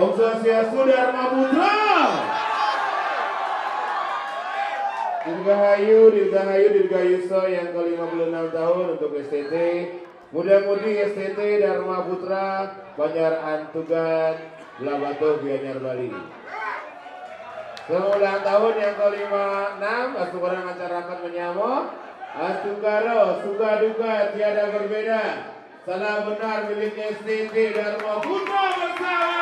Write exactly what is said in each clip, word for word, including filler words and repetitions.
Om Swastiastu, Dharma Putra. Dirgahayu, dirgahayu, dirgayusa yang ke lima puluh enam tahun untuk S T T. Muda-mudi S T T Dharma Putra, Banjar Antugan, Blahbatuh, Gianyar, Bali. Selamat ulang tahun yang ke lima enam, astu kurang acara akan menyama, astu karo, suka duka tiada berbeda. Salam benar milik S T T Dharma Putra bersama.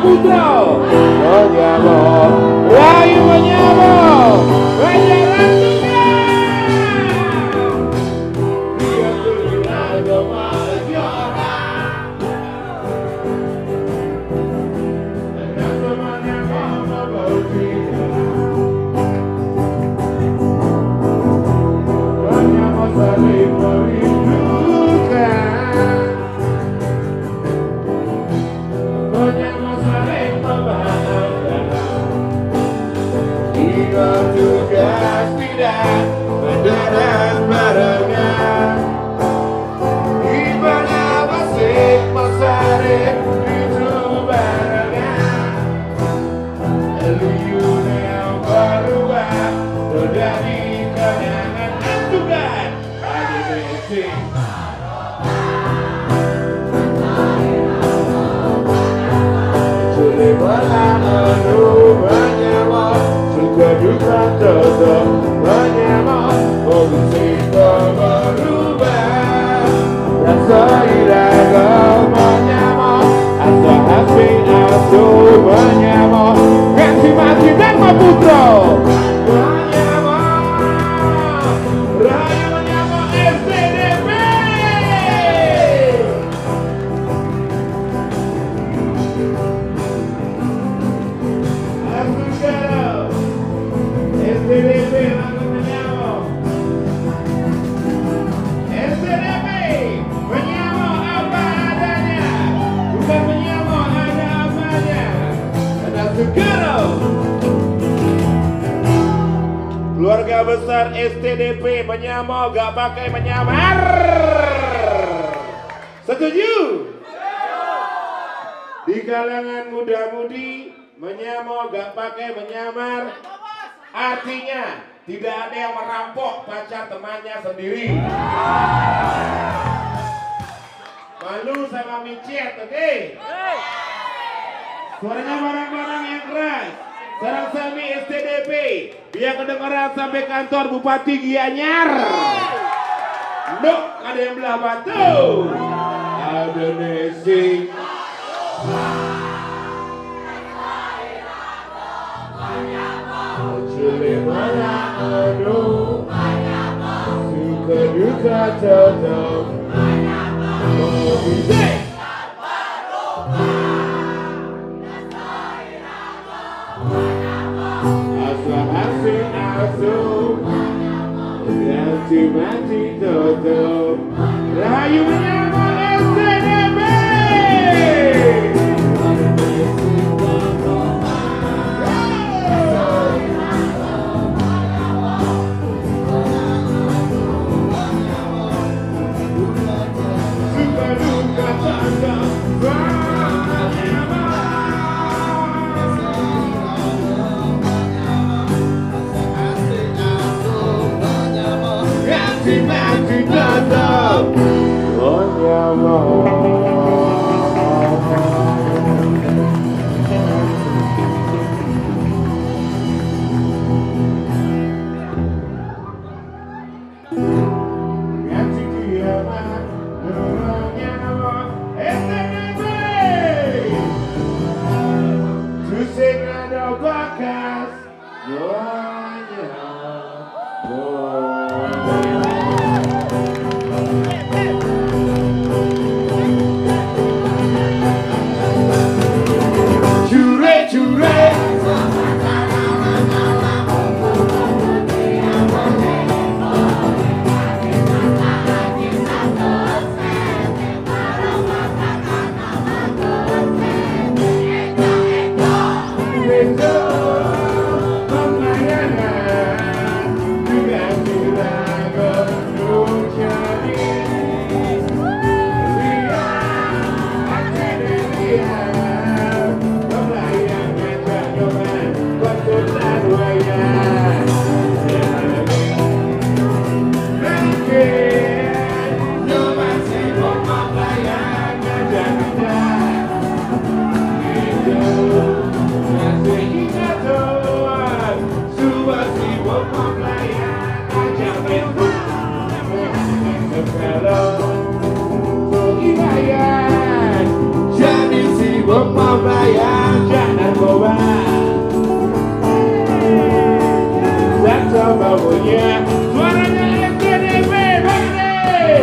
Putra. Menyama. Rahayu menyama. Menyama. Tugas tidak berbarengan. Ibadah masih masare itu barengan. Liu yang berubah menjadi kenangan. Tugas ada besi. Culi bola anu menyama, suka duka tetap menyama, kondisi tak berubah. Rasa iraga menyama, asa hati asuh menyama, ganti mati dan maputra. Menyama, rahayu menyama S T D P. S T D P, lagu menyama. S T D P, menyama apa adanya. Bukan menyama, ada apanya. Kena segera. Keluarga besar S T D P, menyama gak pakai menyamar. Setuju? Di kalangan muda-mudi, menyama gak pakai menyamar. Artinya, tidak ada yang merampok pacar temannya sendiri. Malu sama micet, oke? Suaranya barang-barang yang keras. Sareng sami S T D P. Biar kedengeran sampai kantor Bupati Gianyar. Nduk, ada yang Blahbatuh. Ada nesi. Culi bola anu. Suka duka tetap. Musik. Asa asing asuh, ganti mati tutup. Rahayu menyama S T D P. Jure, jure. Suaranya F T D B, bang deh.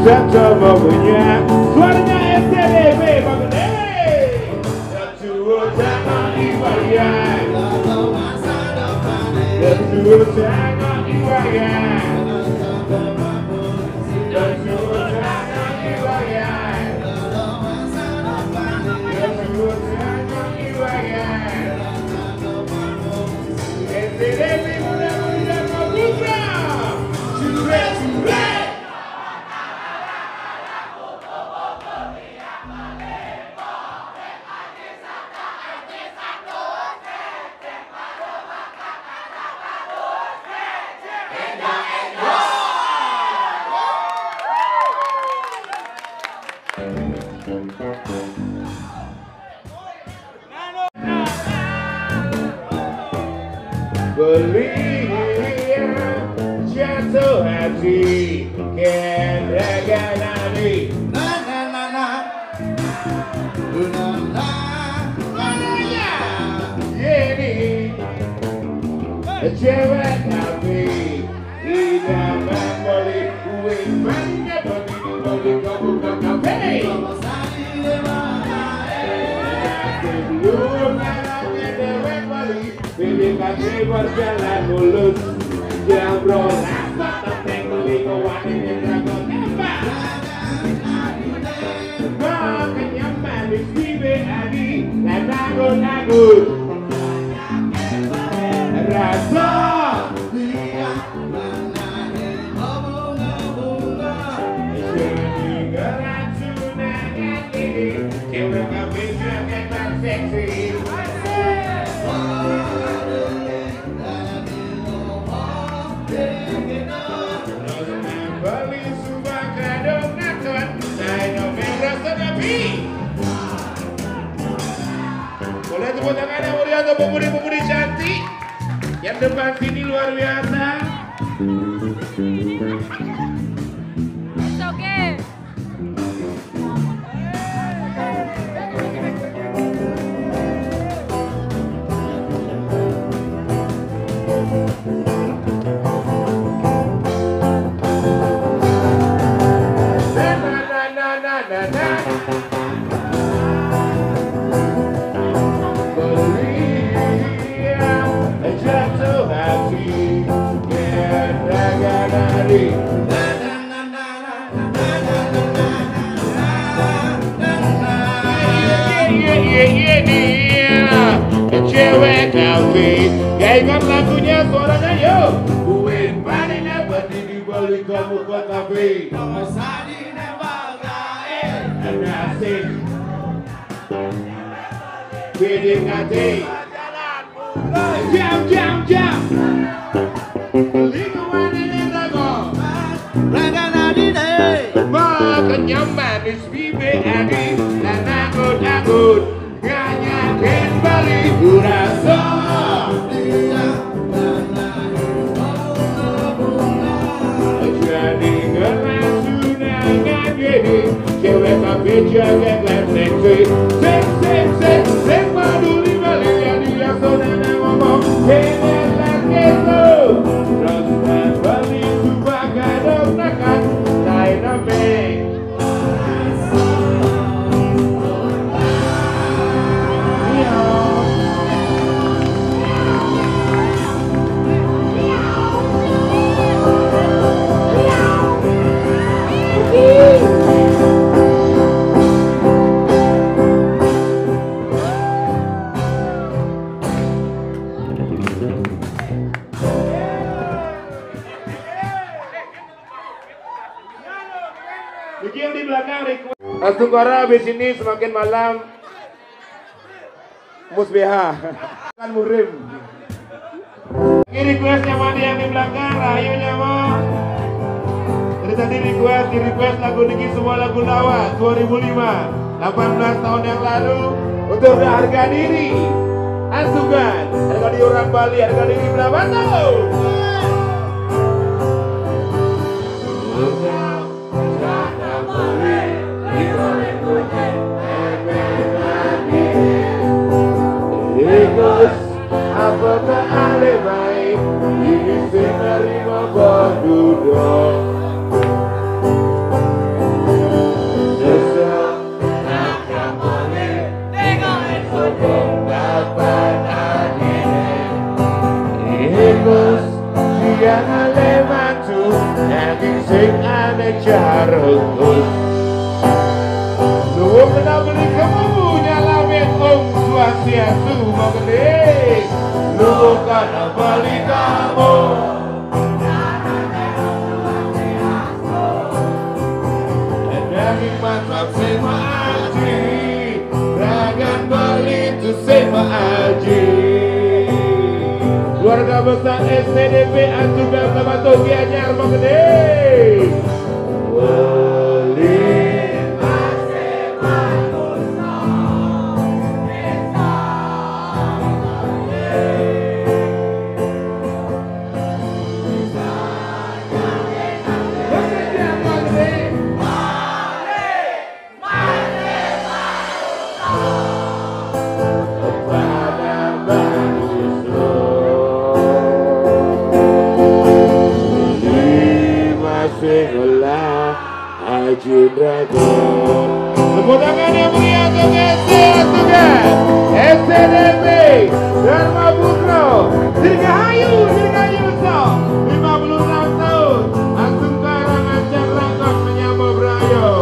Satu mempunyai suaranya F T D B, Bang Gede. Beli jatuh hati, kena ganali. Na, na, na, na. Na, na, na, na. Ini cewek tapi idaman beli kue banyak, beli, beli kamu kakak. Hey! Sebelum Pilih kasih berjalan mulus. Jam rolas, tenteng beli kewani, rago tembak. Makan nyaman di B B Adi, dan anggun-anggun. Rasa Boleh tepuk tangan yang meriah untuk pemuda-pemudi cantik yang depan sini, luar biasa. It's okay. Jatuh hati, Iya, iya, iya, iya, nih. Cewek kafe. Gak ingat lagunya, suaranya, yo. Kue paling dapat di balik kamu ke kafe. Ada asik. P D K T. Jam, jam, jam. Lingkungan ini rago. Raga nadi deh. Makan nyaman di B B Adi dan anggut-anggut. Nganya kembali burasa. Jadi ngerasa undangan gini. Cewek tapi joget dan seksi. Sing, sing, sing, sing, maduli balik yang dia saudara ngomong. Kenalan gitu. Terus balik suka gadong nakan. Dynamic. Bagi yang di belakang request. Astungkara habis ini semakin malam. Mus B H. Kan murim. Ini request yang mana yang di belakang? Rahayu nyawa. Dari tadi request, di request lagu niki semua lagu lawas dua ribu lima. Delapan belas tahun yang lalu. Untuk harga diri. Asugan. Harga diri orang Bali, harga diri berapa tuh? Ikus, apakah ale baik? Ini sing nerima bodudo. Sesek nangka boleh, tengok sopong bapak tadi. Ikus, dia ale mati. Daging sing ane jarukus. Nuwun menawi kamu nyalamin Om Swastiastu, mau gede. Nuwun kana bali kamu. Daging mantap sing maaji. Ragan Bali itu sing maaji. Keluarga besar S T D P Atuga sama Togi Anyar mau gede. Bali masih bagus. Tepuk tangan yang meriah untuk S T S juga. S T D P, Dharma Putra, Dirgahayu, Dirgahayu so, lima puluh enam tahun, Asungkara ngancak rangkap menyambut berayo.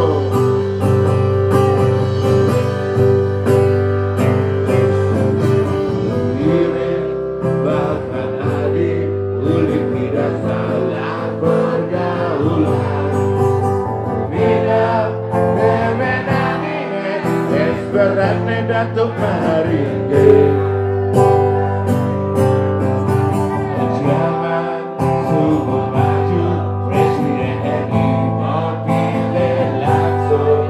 Iring bakat adi, ulih tidak salah pergaulan. Beda, beda nangis, es berat ne Datuk Maringgi. Zaman subuh maju, Presiden R I mau pilih langsung.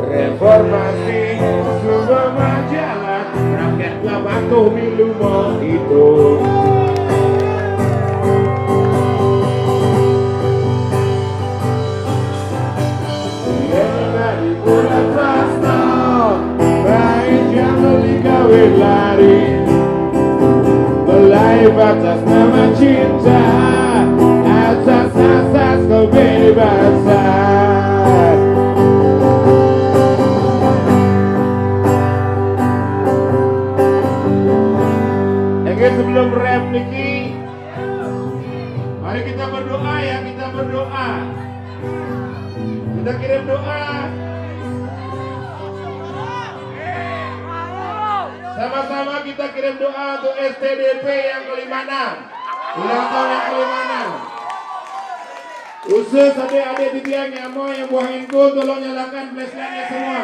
Reformasi subuh majalah, rakyat lah bantu milu mau itu. Yang dari bulan Rasta, baik yang beli gawe lari. Belai batas nama cinta, atas asas kebebasan. Oke, sebelum rap niki, mari kita berdoa ya, kita berdoa. Kita kirim doa. Sama-sama kita kirim doa untuk S T D P yang kelima enam. Ulang tahun yang kelima enam. Khusus adik-adik titiang yang mau yang buah handphone, tolong nyalakan flashlightnya semua.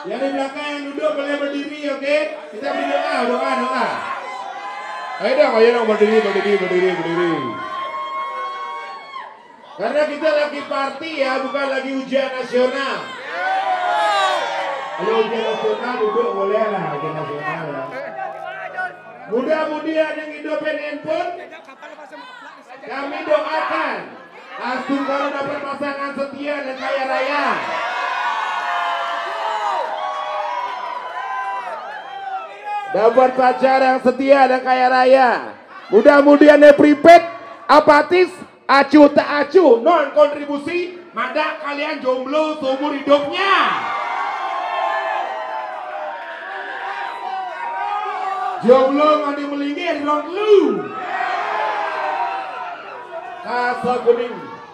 Yang di belakang yang duduk boleh berdiri, oke? Kita beri doa, doa, doa. Ayo dong, ayo dong, berdiri, berdiri, berdiri, berdiri. Karena kita lagi party ya, bukan lagi ujian nasional. Kalau ujian nasional duduk boleh lah, ujian nasional ya. Mudah-mudahan yang hidupin handphone, kami doakan Asungkara dapat pasangan setia dan kaya raya. Dapat pacar yang setia dan kaya raya. Mudah-mudahan dia prepaid, apatis, acuh tak acuh, non kontribusi, madak kalian jomblo seumur hidupnya. Jomblo mandi melinggir di ruang lu. Kasa kuning.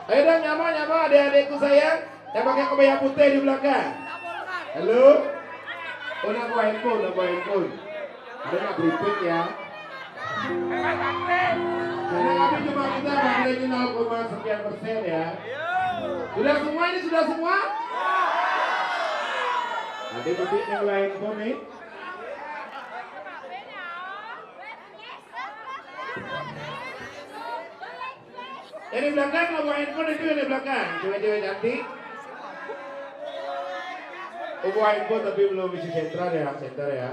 Ayo dong, nyapa, nyapa, adik-adikku sayang. Yang pakai kebaya putih di belakang. Halo? Oh, nak bawa handphone, nak bawa handphone. Ada nak prepaid ya? Karena kami cuma minta baterai ini nol koma sekian persen ya. Sudah semua ini, sudah semua? Nanti petik yang lain pun nih. Yang di belakang, bawa handphone itu yang di belakang. Cewek-cewek cantik. Oh, bawa handphone tapi belum isi sentral ya, center ya.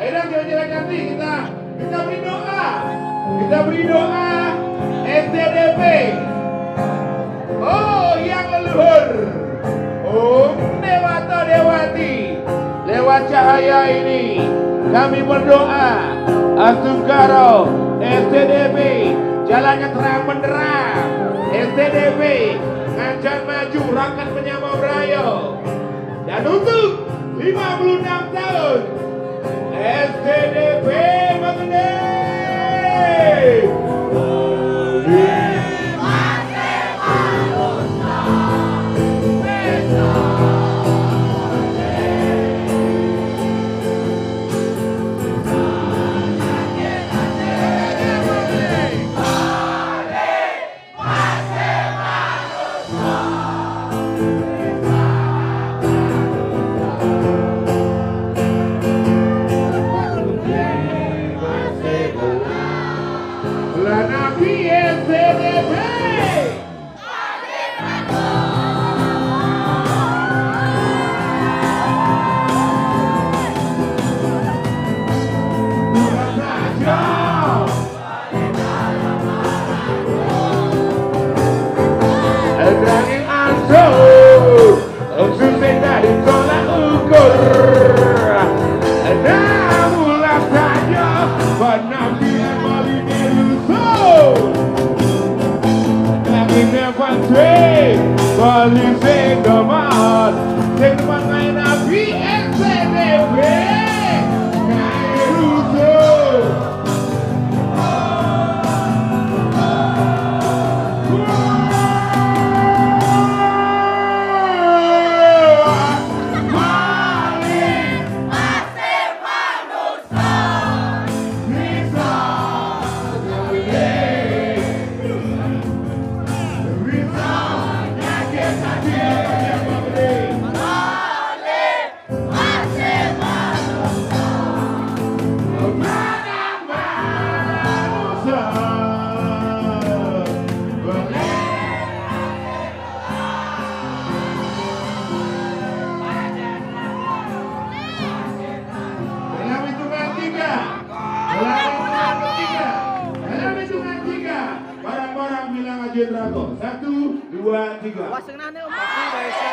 Ayo dong, cewek-cewek cantik, kita, kita beri doa. Kita beri doa S T D P. Oh, yang leluhur. Om Dewata Dewati. Lewat cahaya ini, kami berdoa, Asungkara, S T D P, jalannya terang benderang, S T D P, ngancak maju, rakat menyambut berayo. Dan untuk lima puluh enam tahun, S T D P Magende. Lah nabi S T D P. Daging antuk, khusus dari tolak ukur. Namun lah saja, penampilan Bali Meruso. Lagi nevan sing, Bali sing demen. Sing demen main api, S T D P. Kae Satu, dua, tiga. Wah, setengah nih, Om. Aku udah isi.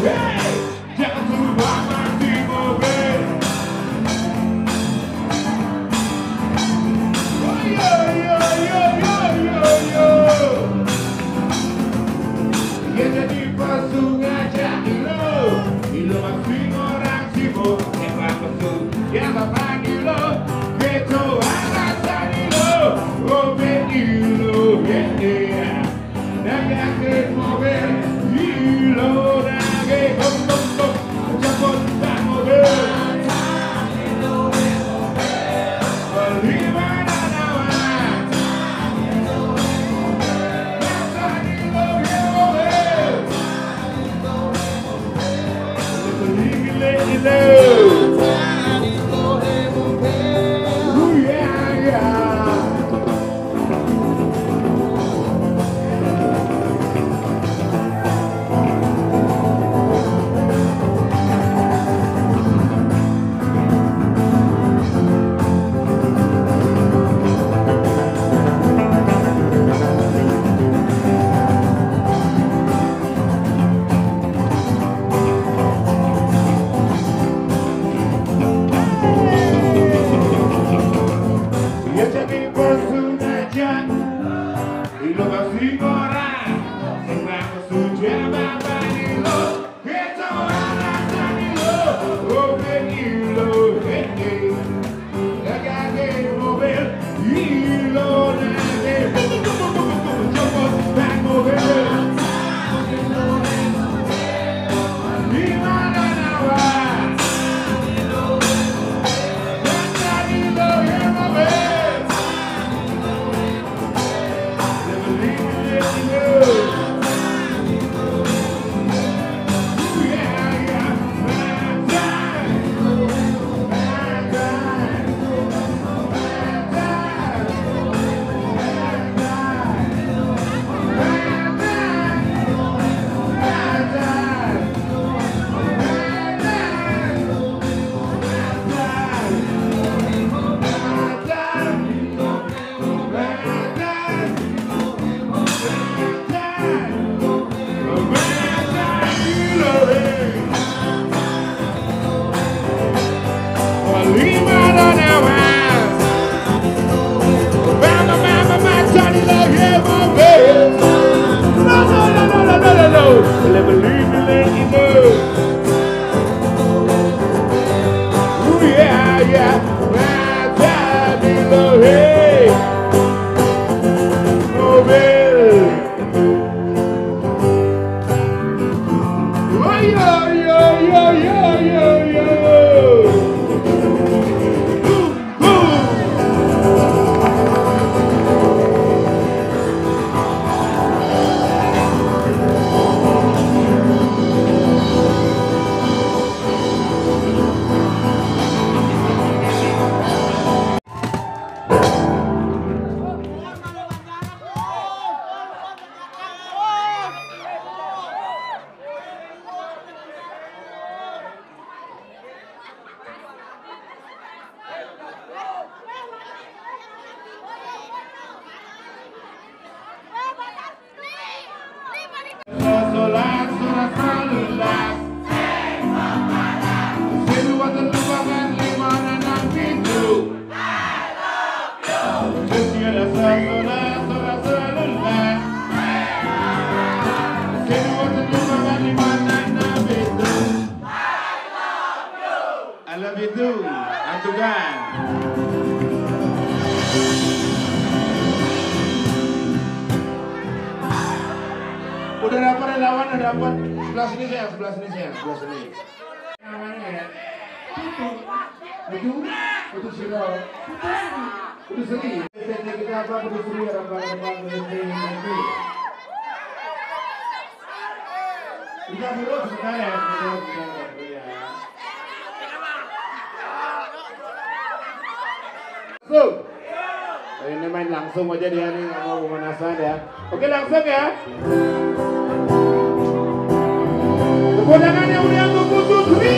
Hey! Jangan lupa mati mobil. Oh, yo, yo, yo, yo, yo, yo. Ya, jadi pas sungai Ilo, Ilo masih orang sibuk. Emang betul, ya, Bapak Ilo, ketua alasan Ilo, Robert Ilo, yeah, yeah. Dapat sebelah sini, saya, sebelah sini, saya, sebelah sini. Namanya ya? Putu. Putu? Putu Siro. Putu Sri. Putu Sri. Kita apa? Putu Sri, orang Palembang, Putu Sri, Putu Sri. Kita dulu sebentar ya, sebentar, sebentar, sebentar ya. Langsung. Ini main langsung aja dia nih, nggak mau pemanasan ya. Oke, langsung ya. Tepuk tangan yang meriah untuk Putu Sri.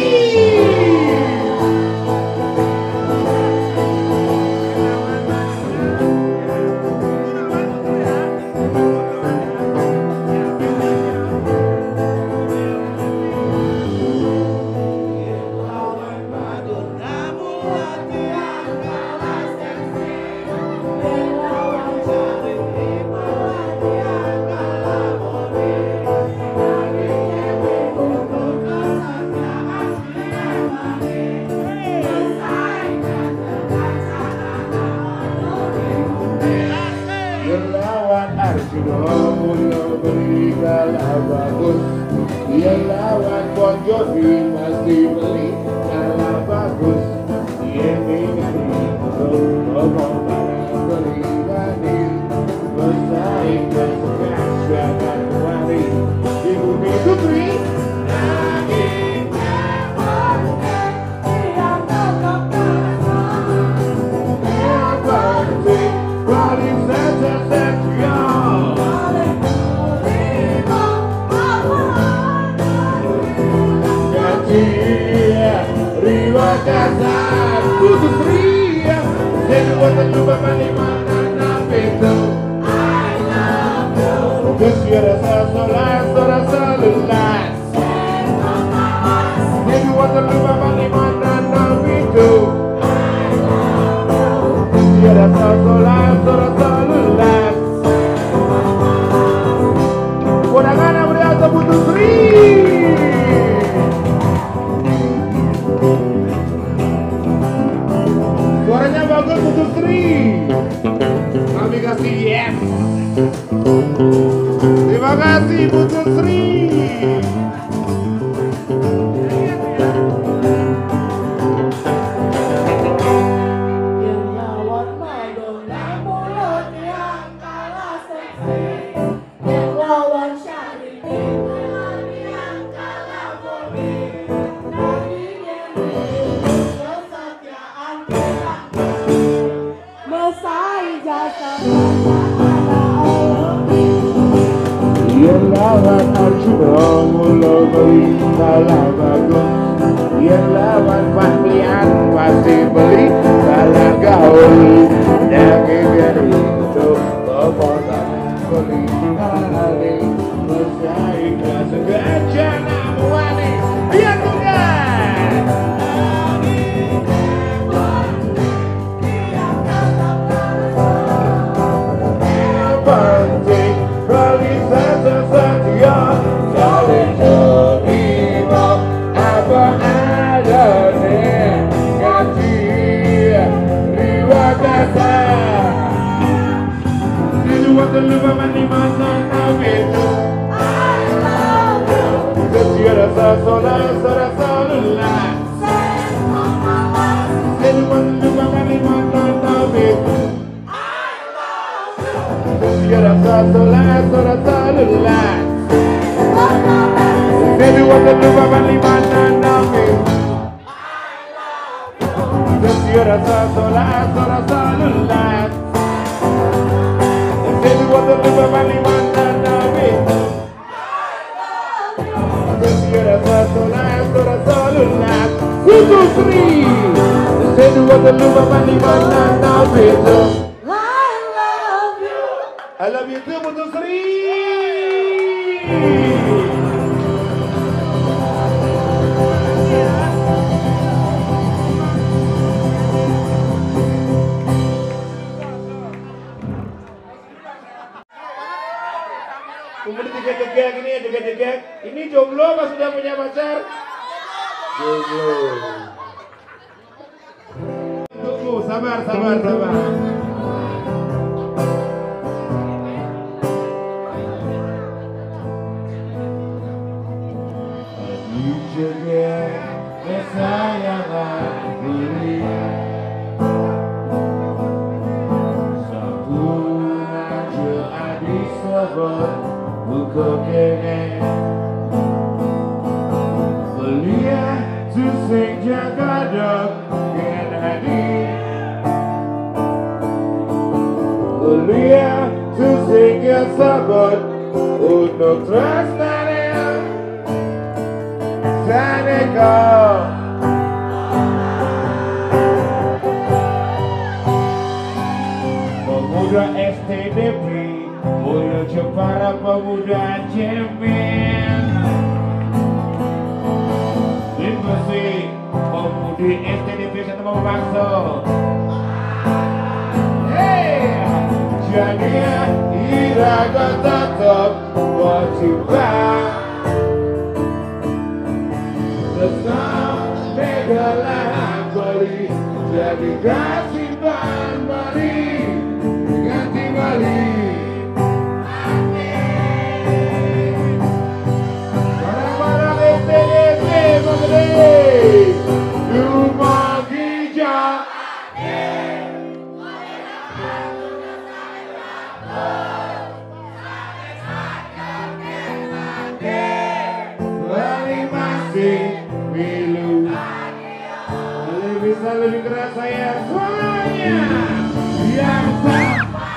Yen lawan Arjuna, mula beli kalah bagus. Yen lawan Bon Jovi, mesti beli kalah bagus. Yen ini ngomong barang beli wani, bersaing dengan sekarang wani. Ibu Putri. Terima kasih. Putus Ria. Saya buat lupa mandi mana. Terus ya rasa solas, rasa lulas. Yen wonten lima kali mantan nang pitu. Yen rasa solas, rasa lulas. Podangan yang meriah untuk Putu Sri. Suaranya bagus Putu Sri. Kami kasih yes. Terima kasih Putu Sri. Yang lawan Madonna mulut yang kalah seksi. Yang lawan Syahrini mulut yang kalah bobby. Tapi yang itu kesetiaan bilang Mesai jasa. Yen lawan Arjuna mula beli kalah bagus. Yen lawan Fahlian pasti beli kalah gaul. Daging dari itu pemotongan beli kali. Mesai jasa gajah namuani. Biar tunggal. Penting beli sesuatu yang saling terima apa adanya. Ngaji di Makassar. Di luar terlupa mandi mana nabi itu. Terus ya rasa solas, rasa lulas. Senuman lupa kalimat tanpa itu. Terus ya rasa solas, rasa lulas. Senuman lupa kalimat tanpa itu. Terus ya rasa solas, rasa lulas. Senuman lupa kalimat tanpa itu. Terus ya rasa solas, rasa lulas. Putu Sri. Satu, dua, telu, papat, lima, enam, enam, pitu. I love you too, Putu Sri. Umur tiga tiga gini ya, tiga tiga. Ini jomblo apa sudah punya pacar? Jomblo. Tunggu, sabar, sabar, sabar. Kesayangan beliau. Sampun aja adi sebut buka kene. Beliau tu sing jaga dok kene adi. Beliau tu sing sebut untuk terus tanya. Saneka. Pemuda S T D P, Muda Jepara, Pemuda Cemen. Terima kasih. Pemudi S T D P Ketemu Bakso. Hey, jadi ira tetap wajib. Tetap beda lah beli, jadi kasih ban beli, ganti beli. Barang-barang S T D P mengerti. Rumah gija. Beli masih milu. Boleh bisa lebih keras saya? Suaranya. Yang sama.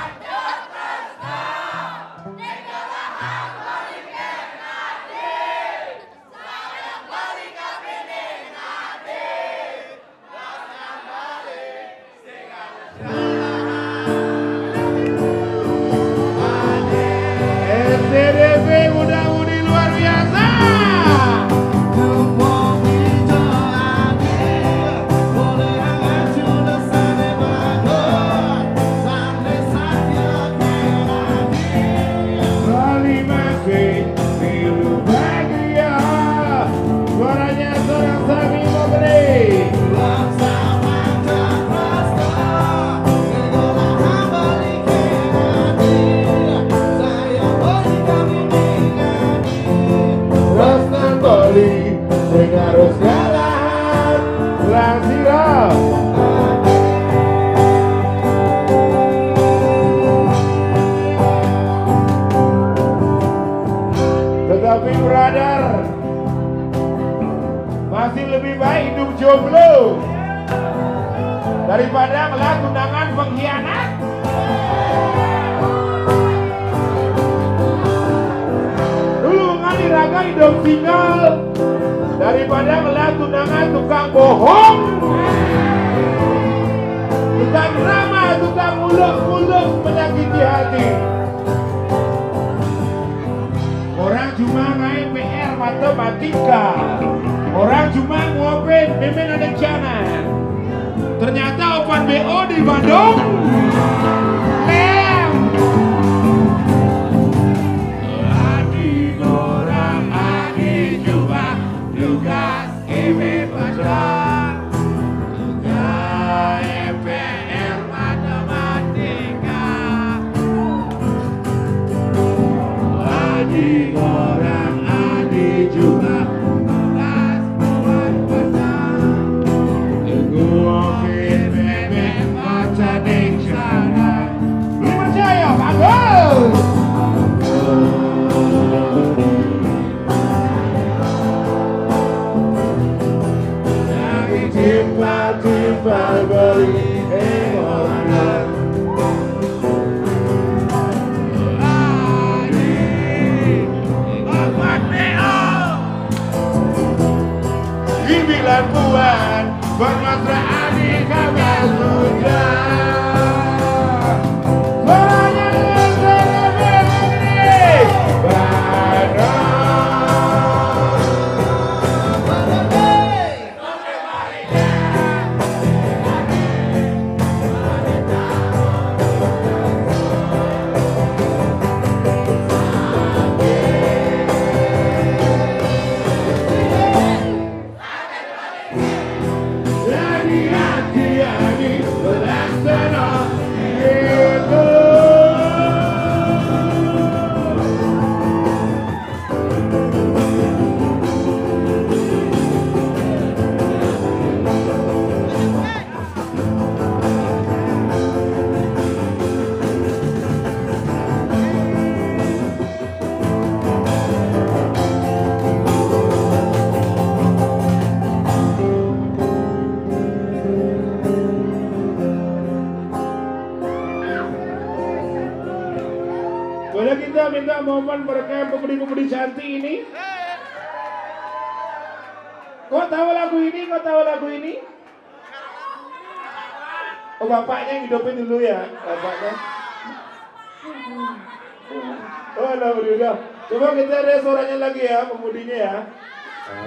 S T D P muda-mudi luar biasa. Bali masih milu bahagia. Suaranya seorang Sami Mokri. Terus nang Bali, sing harus galahan. Lah sira. Tetapi brother, masih lebih baik hidup jomblo daripada ngelah tunangan pengkhianat. Dulu ngan iraga hidup single daripada ngelah tunangan tukang bohong, tukang drama, tukang ulek-ulek menyakiti hati. Orang cuma main P R matematika. Orang cuma nguapin mimin anak jana. Ternyata opan B O di Bandung. Lem. Adi orang adi cuma tugas ibu pacar. Tugas P R matematika. Adi orang adi juga. Tugas buat pacar. Gua bebek baca deng sana. Belum percaya, bagus. Timpal-timpal beli eh orang. Ini bulan puan, bermesraan di kagak sudah. Suaranya dengan suara band ini. Badan. Minta momen merekam pemudi-pemudi cantik ini. Kok tahu lagu ini? Kok tahu lagu ini? Oh, bapaknya yang hidupin dulu ya, bapaknya. Oh, alhamdulillah. Coba kita ada suaranya lagi ya, pemudinya ya.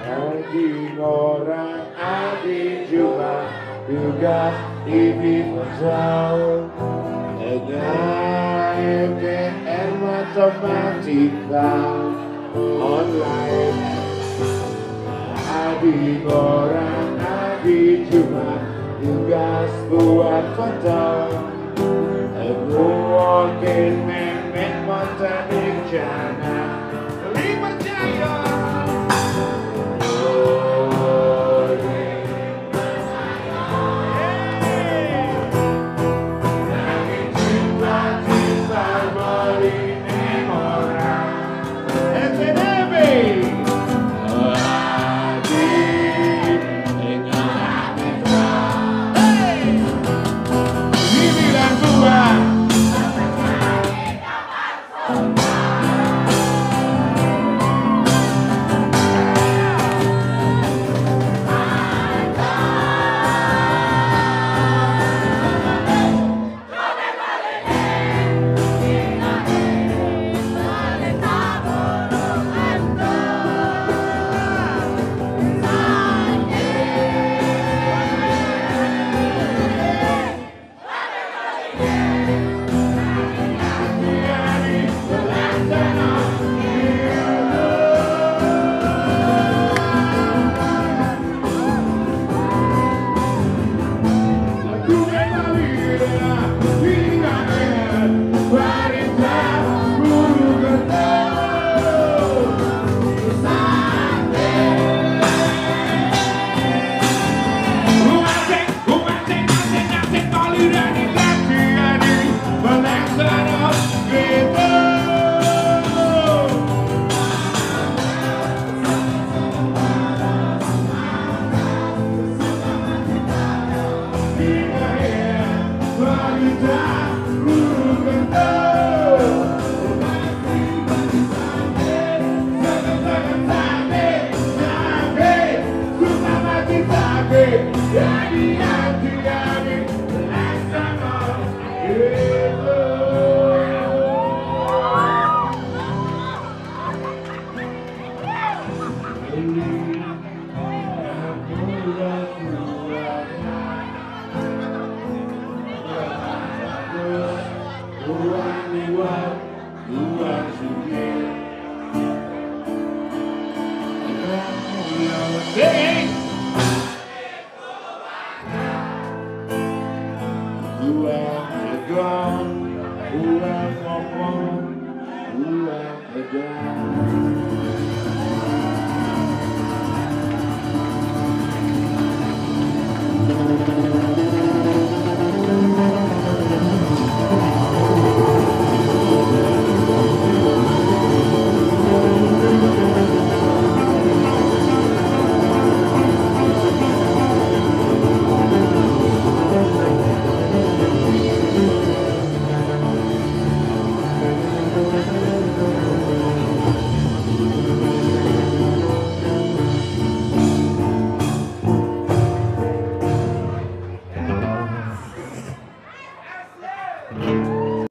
Adi ngora, adi juma, tugas ibi masau. Enya eke matematika online. Adi ngora, adi juma, tugas buat foto. Aku oke, memek, mata di jana. Lima jaya.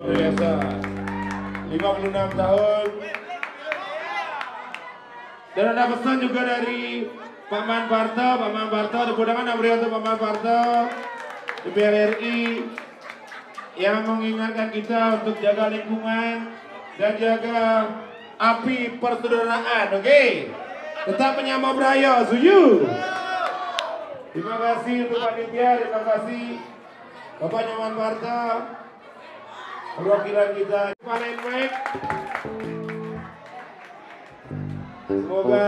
Biasa. Lima puluh enam tahun. Dan ada pesan juga dari Pak Man Parto, Pak Man Parto, tepuk tangan yang meriah untuk Pak Man Parto, D P R R I, yang mengingatkan kita untuk jaga lingkungan dan jaga api persaudaraan, oke? Tetap menyambung beraya, setuju? Terima kasih untuk panitia, terima kasih Bapak Nyoman Parto, perwakilan kita. Panen Mike. Semoga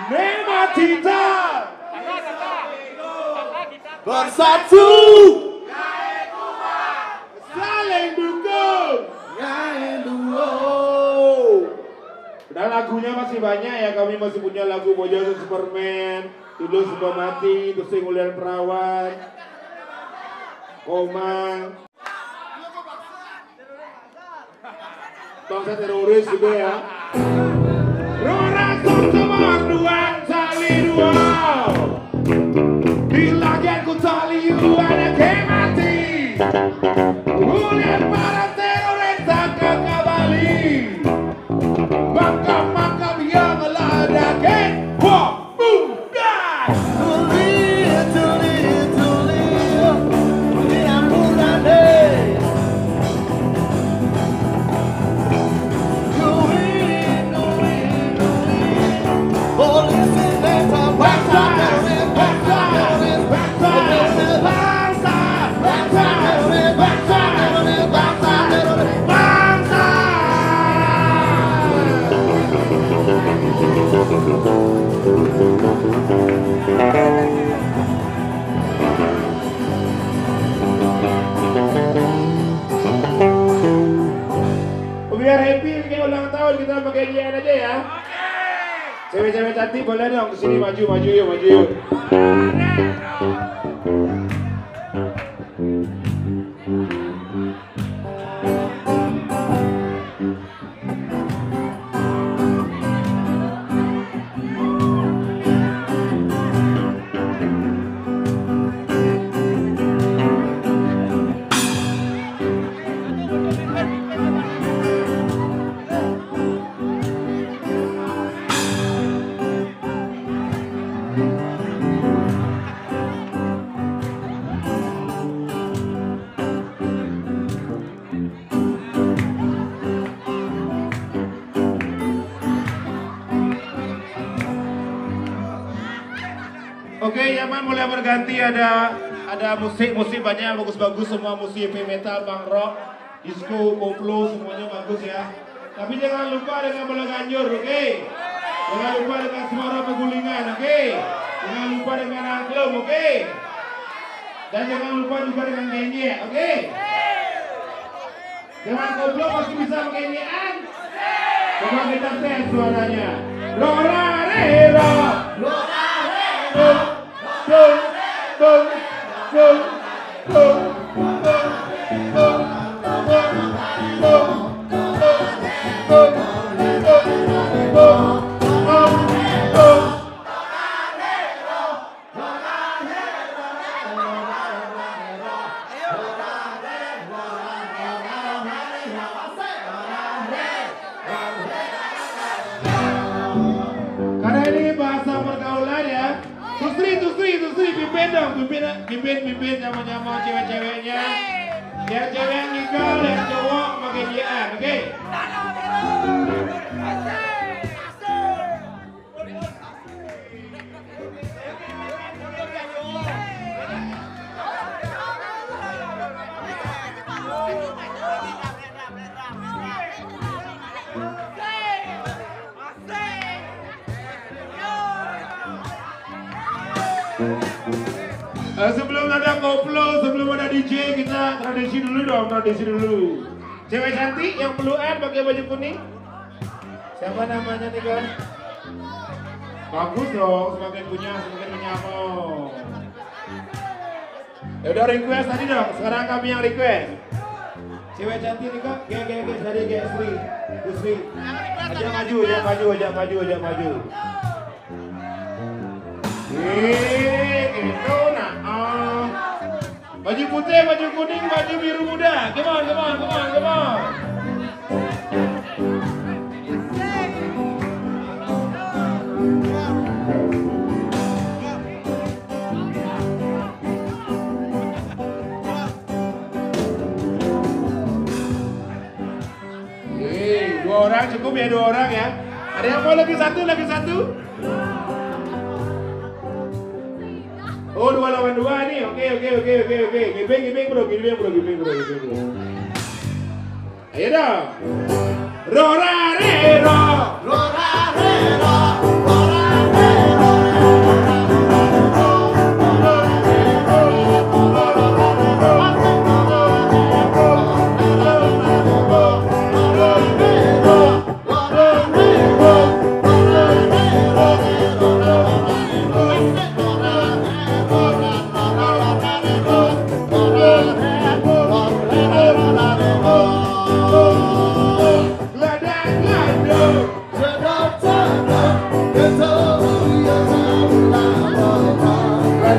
Nema Cinta bersatu, saling dukung. Dan lagunya masih banyak ya, kami masih punya lagu Bojong Superman, Tulus Sebelum Mati, Terus Sing Ulian Perawan, Komang. Bangsa teroris juga ya. Rora Sotomor dua kali dua. Di lagian ku tali you ada ke mati. Ulian para teroris tak kembali. Makam-makam yang ladakin. Wah, boom, dah. Biar happy, kayak ulang tahun, kita pakai nyanyian aja ya. Cewek-cewek cantik boleh dong kesini, maju, maju yuk, maju yuk. Oke, nyaman, mulai berganti, ada ada musik-musik banyak yang bagus-bagus, semua musik heavy metal, punk rock, disco, koplo, semuanya bagus ya. Tapi jangan lupa dengan bola ganjur, oke? Jangan lupa dengan suara pegulingan, oke? Jangan lupa dengan angklung, oke? Dan jangan lupa juga dengan genyek, oke? Dengan koplo masih bisa pakai nyian? Coba kita tes suaranya. Rora re ro. Rora re ro. Dung, dung, dung, dung, dung, dung, dung, dung, dung, dung. Karena ini bahasa pergaulan ya. Tusri, tusri, tusri, pimpin dong, pimpin, pimpin, pimpin, nyama-nyama cewek-ceweknya. Yang cewek yang nikah, yang cowok pakai dia, oke? Eh, sebelum ada koplo, sebelum ada D J, kita tradisi dulu dong, tradisi dulu. Cewek cantik yang pelukan pakai baju kuning. Siapa namanya nih, Kak? Bagus dong, semakin punya, semakin menyamar. Ya udah, request tadi dong, sekarang kami yang request. Cewek cantik nih, Kak, gek, gek, gek, dari gek, Sri, Bu Sri. Ajak maju, ajak maju, ajak maju, ajak maju. Ih, gitu, nah. Oh. Baju putih, baju kuning, baju biru muda. Come on, come on, come on, come on. Nih, dua orang cukup ya, dua orang ya. Ada yang mau lagi satu, lagi satu? Oh, dua lawan dua nih. Oke, oke, oke, oke, oke. Gibeng, gibeng, bro, gibeng, bro, gibeng, bro, gibeng, bro. Ayo dong. Rora re ro. Rora re ro. Rora re ro.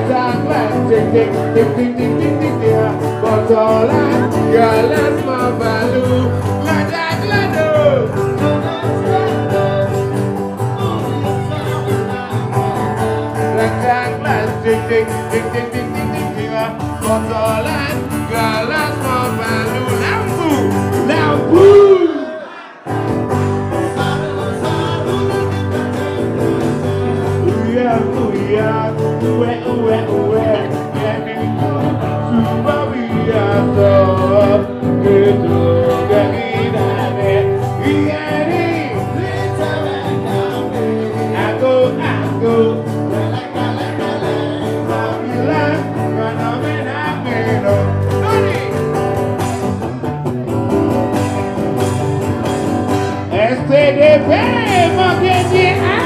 Tanglas, ting, ting, ting, ting, ting, ting, ting, ting, ya. Botolan, gelas, mabalu, ladak, laduk. Tanglas, ting, ting, ting, ting, ting, ting, ting, ting, ya. Botolan, gelas, mabalu, lampu, lampu. Uya, uya, uwe, uwe, uwe. Yeni tu suba biasa. Gitu gagidane. Yeni aku, aku. Pamela, mana mena meno. Noni. S T D P, mau G J A.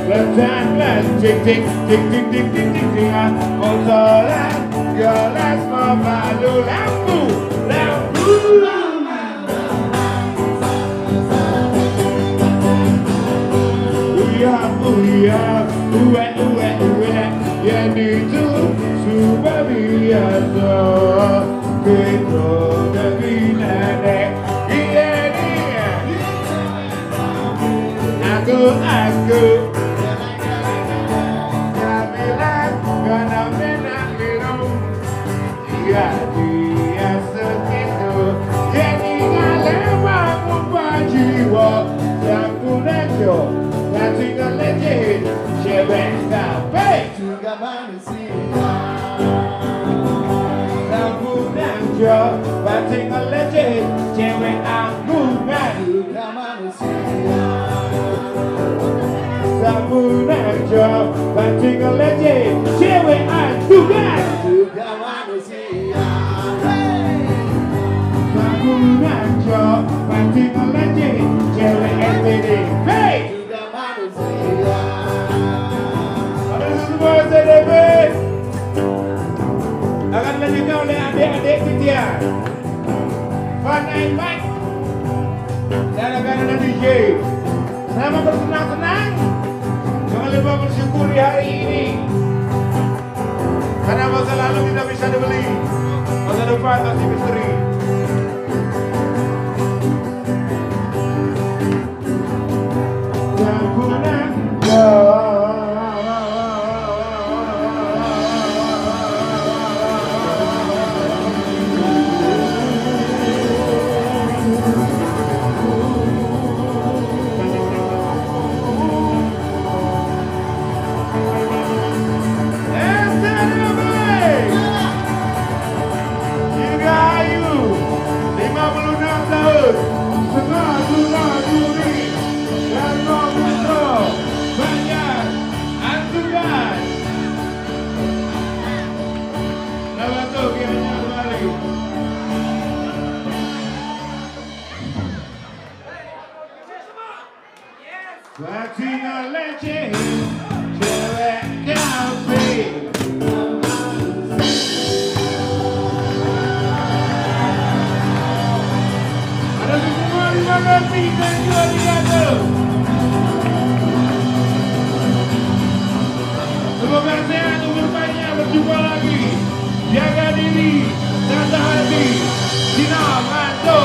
Lencang, lencing, ting, ting, ting, ting, ting, ting, ting, ah. Botolan, gelas, mabalu, lampu, lampu. Uya, uya, uwe, uwe, uwe. Yeni tu suba biasa. Kita dari nenek. Iya, iya. Aku, aku. Kamilan, gonna mena minum. Iya, iya, segitu. Jadi, ngalewa ngupa jiwa. Sampun aja, nanti ngelejehin. Cewek kabeh. Juga manusia. Sampun aja, nanti ngelejehin. Cewek anggungan. Juga manusia. Sampun aja, nanti ngelejehin. Cewek anggungan. Juga manusia. Hey. Sampun aja, nanti ngelejehin. Cewek S T D. Hey. Juga manusia. Ada semua S T D P. Akan dilanjutkan oleh adik-adik Titian. Fun and Mike. Dan akan ada D J. Selamat bersenang-senang. Jangan lupa bersyukur di hari ini. Karena masa lalu tidak bisa dibeli. Masa depan masih misteri. Dirgahayu, lima puluh enam tahun, setengah lurah duri, Darma Putra, Banjar, Antukan. Nama tu kiranya kembali. Fatina Lecce, cewek kafe. Ada semua di mana sih dan juga di jatuh. Semoga sehat, umur panjang, berjumpa lagi. Jaga diri, jaga hati. Sina Manto.